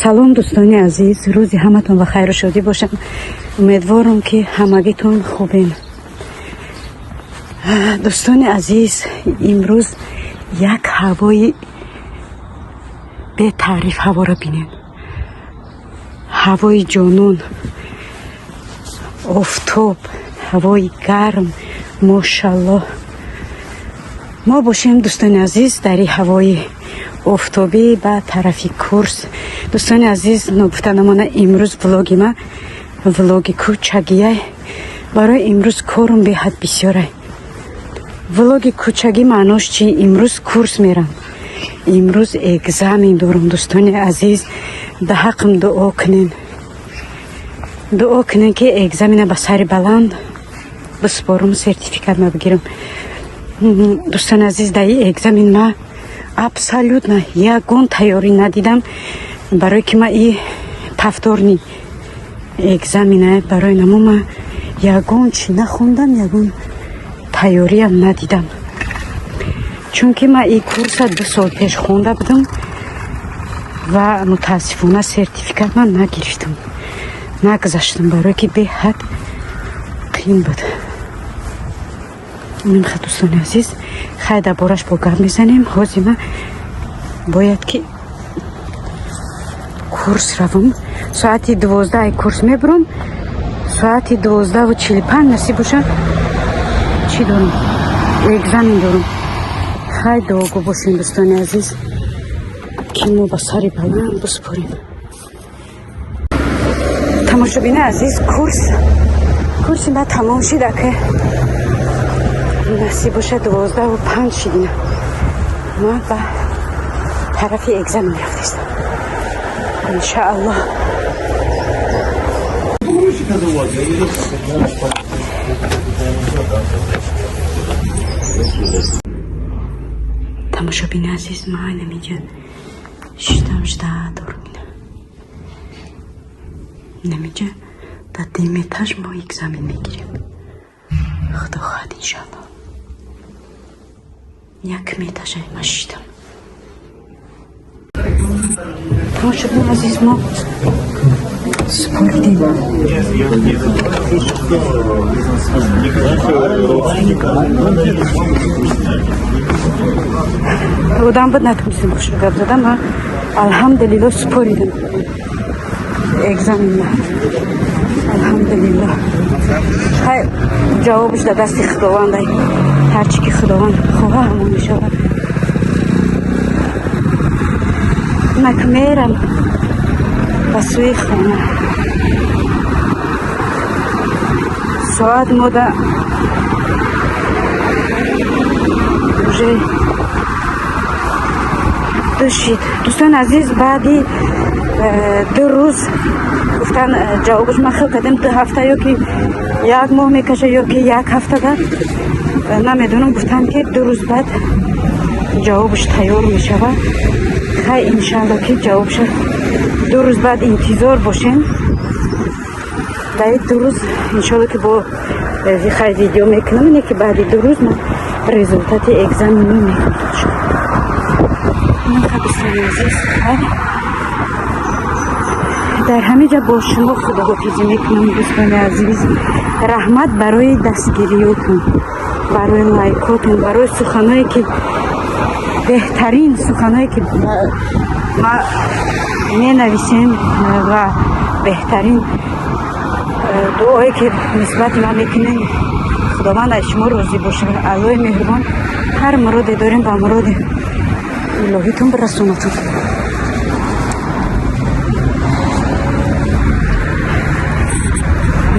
Салом, дӯстони азиз, рӯзи ҳаматон ба хайру шодӣ бошад. Умедворам, ки ҳамагитон хубен. Дӯстони азиз, имрӯз як ҳавои бетаъриф, ҳаворо бинед, ҳавои ҷонон, офтоб, ҳавои гарм, мошаллоҳ. Мо бошем, дӯстони азиз, дар ин ҳавои офтобӣ ба тарафи курс. Дӯстони азиз, ногуфта намона, имрӯз влоги ма влоги кӯчагияй. Барои имрӯз корум беҳад бисёрай. Влоги кӯчагӣ маънош чи? Имрӯз курс мерам, имрӯз экзамен дорам. Дӯстони азиз, да ҳаққам дуо кунен, дуо кунен, ки экзамена ба сари баланд биспорум, сертификат ма бигирам. Дӯстони азиз, дар ин экзамен ма абсолютно ягон тайёрӣ надидам, барое ки ма и повторный экзамена, барои намо ма ягон чӣ нахондам, ягон тайёриам надидам, чунки ма и курса 2 сол пеш хонда будам ва мутаассифона сертификат ман нагирифтам, нагузаштам, барое ки беҳад қиин буд. Нимха, дӯстони азиз, хай, дар бораш бо гап мезанем. Ҳозир ма бояд ки курс равам. Соати 12 ай курс мебурам, соати 12:45, насиб боша, чӣ дорам, экзамен дорам. Хай, дуогӯ бошем, дӯстони азиз, ки мо ба сари баланд биспорем. Тамошобини азиз, курси ма тамом шид, ака, насиб боша, 12:05 шидина. Ма ба тарафи экзамен рафтестам, иншааллоҳ. Погрузчика заводят, я не. Тамошобини азиз, ма инамиҷа шиштам, жда дорам. Ина инамиҷа дар дем этаж мо экзамен мегирем, худо хоҳад, иншааллоҳ. Якм этажай ма шиштам. Тамошобини азиз, мо супоридем. Нет, родственника. Одам буд, натонистем хушро гап задам. Ма алҳамдулилло супоридем экзаменма, алҳамдулилло. Хай, ҷавобш дар дасти худовандай, ҳарчи ки худованд хоҳа, ҳамон мешавад. Нак мерам ба сӯи хона. Соат мода уже 2 шид. Дӯстони азиз, баъди 2 рӯз гуфтан ҷавобаш, ма хел кардем, 2 ҳафта ё ки як моҳ мекаша, ё ки як ҳафтада, намедонам. Гуфтан, ки 2 рӯз баъд ҷавобаш тайёр мешавад. Хай, иншалло, ки ҷавобша 2 рӯз баъд интизор бошем. Дар 2 рӯз, иншолло, ки бо хай видео мекунам, ине ки баъди 2 рӯз ма результати экзаменро мекунам. Дӯстони азиз, хай, дар ҳамин ҷа бо шумо худоҳофизӣ мекунам. Дӯстони азиз, раҳмат барои дастгириётон, барои лайкотон, барои суханое ки беҳтарин суханое ки ма менависем ва беҳтарин дуое ки нисбати ман мекунем. Худованд аз шумо розӣ бошад. Аллоҳи меҳрубон ҳар муроде дорем, ба муроди илоҳитон бирасонатон.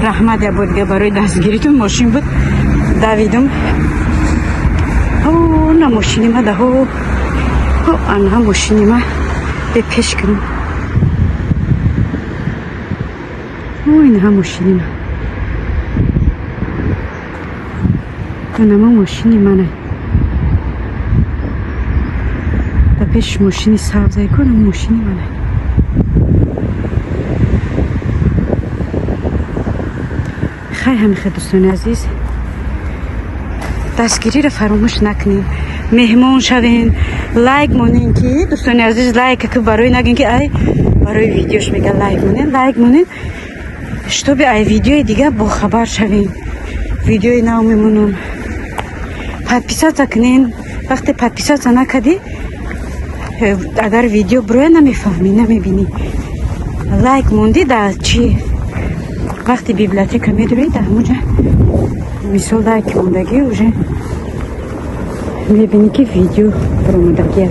Раҳмат як бор дига барои дастгиритон. Мошин буд, давидум. На, мошини ма даҳо анҳа, мошини ма бепеш кунам. Инҳа мошини ма, анамо мошини мана ба пеш, мошини сабзай кунам, мошини мана. Хай, ҳамихе, дӯстони азиз, дастгириро фаромӯш накунем. Меҳмон шавен, лайк монен, ки дӯстони азиз, лайк ки барои нагин, ки ай барои видеош мега, лайк монен, лайк монен, чтобы ай видеои дига бохабар шавем. Видеои нав мемонам. Подписаться кунен. Вақте подписаться накардӣ, агар видео бироя, намефаҳмӣ, намебинӣ. Лайк мондӣ, да чи вақте библиотека медурӣ, дар ҳамуҷа мисол лайк мондагӣ, уже мебинӣ, ки видео баромадагия.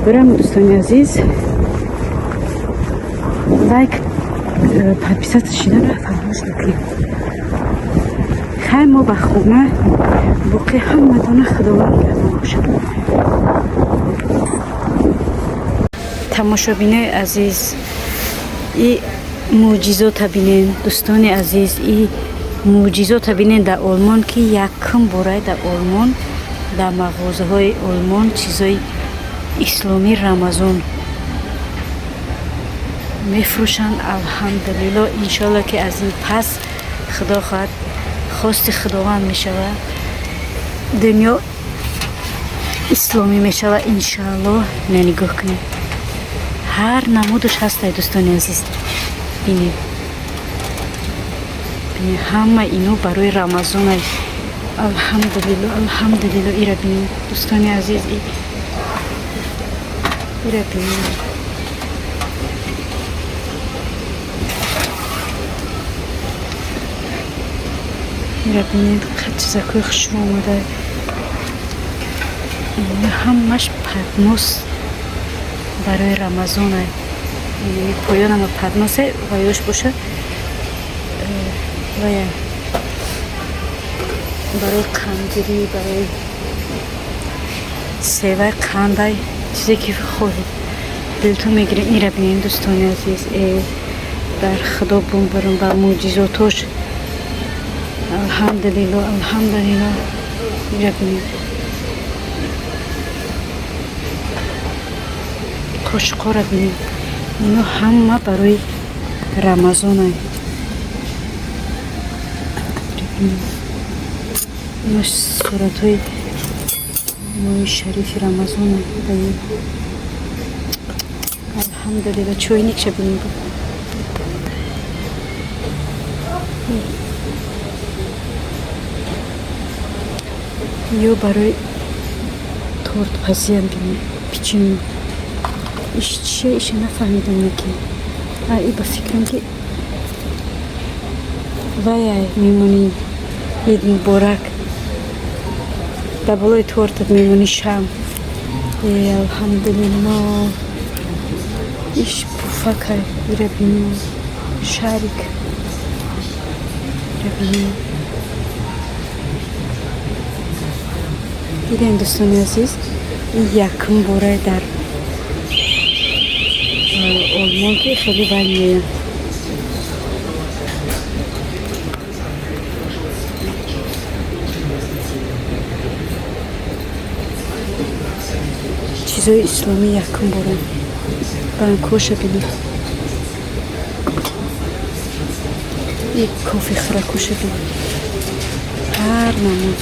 Бирам, дӯстони азиз, лайк, подписаться шиданро фаромӯш накунем. Хай, мо ба хона. Боқӣ ҳаматона Худованд нигаҳбон бошад. Тамошобинои азиз, и мӯъҷизота бинен. Дӯстони азиз, и мӯъҷизота бинен дар Олмон, ки якум борай дар Олмон, дар мағозаҳои Олмон чизои исломӣ Рамазон мефурӯшанд. Алҳамдулилло, иншоалло, ки аз ин пас, Худо хоҳад, хости Худованд мешавад, дунё исломӣ мешавад, иншоалло. Ина нигоҳ кунед, ҳар намудаш ҳастай, дӯстони азиз. Бинед, бинед, ҳама ино барои Рамазонай. Алҳамдулилло, алҳамдулилло. Ира бинед, дӯстони азиз, ира бинед. Ира бинед, қад чизакои хушрӯ омада. Ина ҳамаш поднос барои Рамазонай. Поёнама подносе ва ёш боша, вая барои қандгирӣ, барои севаи қандай, чизе ки хоҳед, дилтон мегиред. Ира бинед, дӯстони азиз. Дар Худо бумбарам ба мӯъҷизотош. Алҳамдулилло, алҳамдулилло. Ира бинед, қошуқҳоро бинед. Ино ҳама барои Рамазонай. Ино суратҳои моҳи шарифи Рамазона. Алҳамдулилла. Чойникша бинед. Ё барои тортпазиам бинед, печенье. Иш чия? Иша нафаҳмидам ки. И ба фикрам, ки ваяй мемонӣ, ид муборак, дар болои тортат мемонӣ, шам. Алҳамдулилло. Иш пуфакай. Ира бинем, шарик. Ира бинем. Дидем, дӯстони азиз, ин якум борай дар Олмон, ки хеле вай меоянд. Чизои исломӣ якум бора. Банкоша бинед. И кофехӯракоша бинед. Ҳар намуд.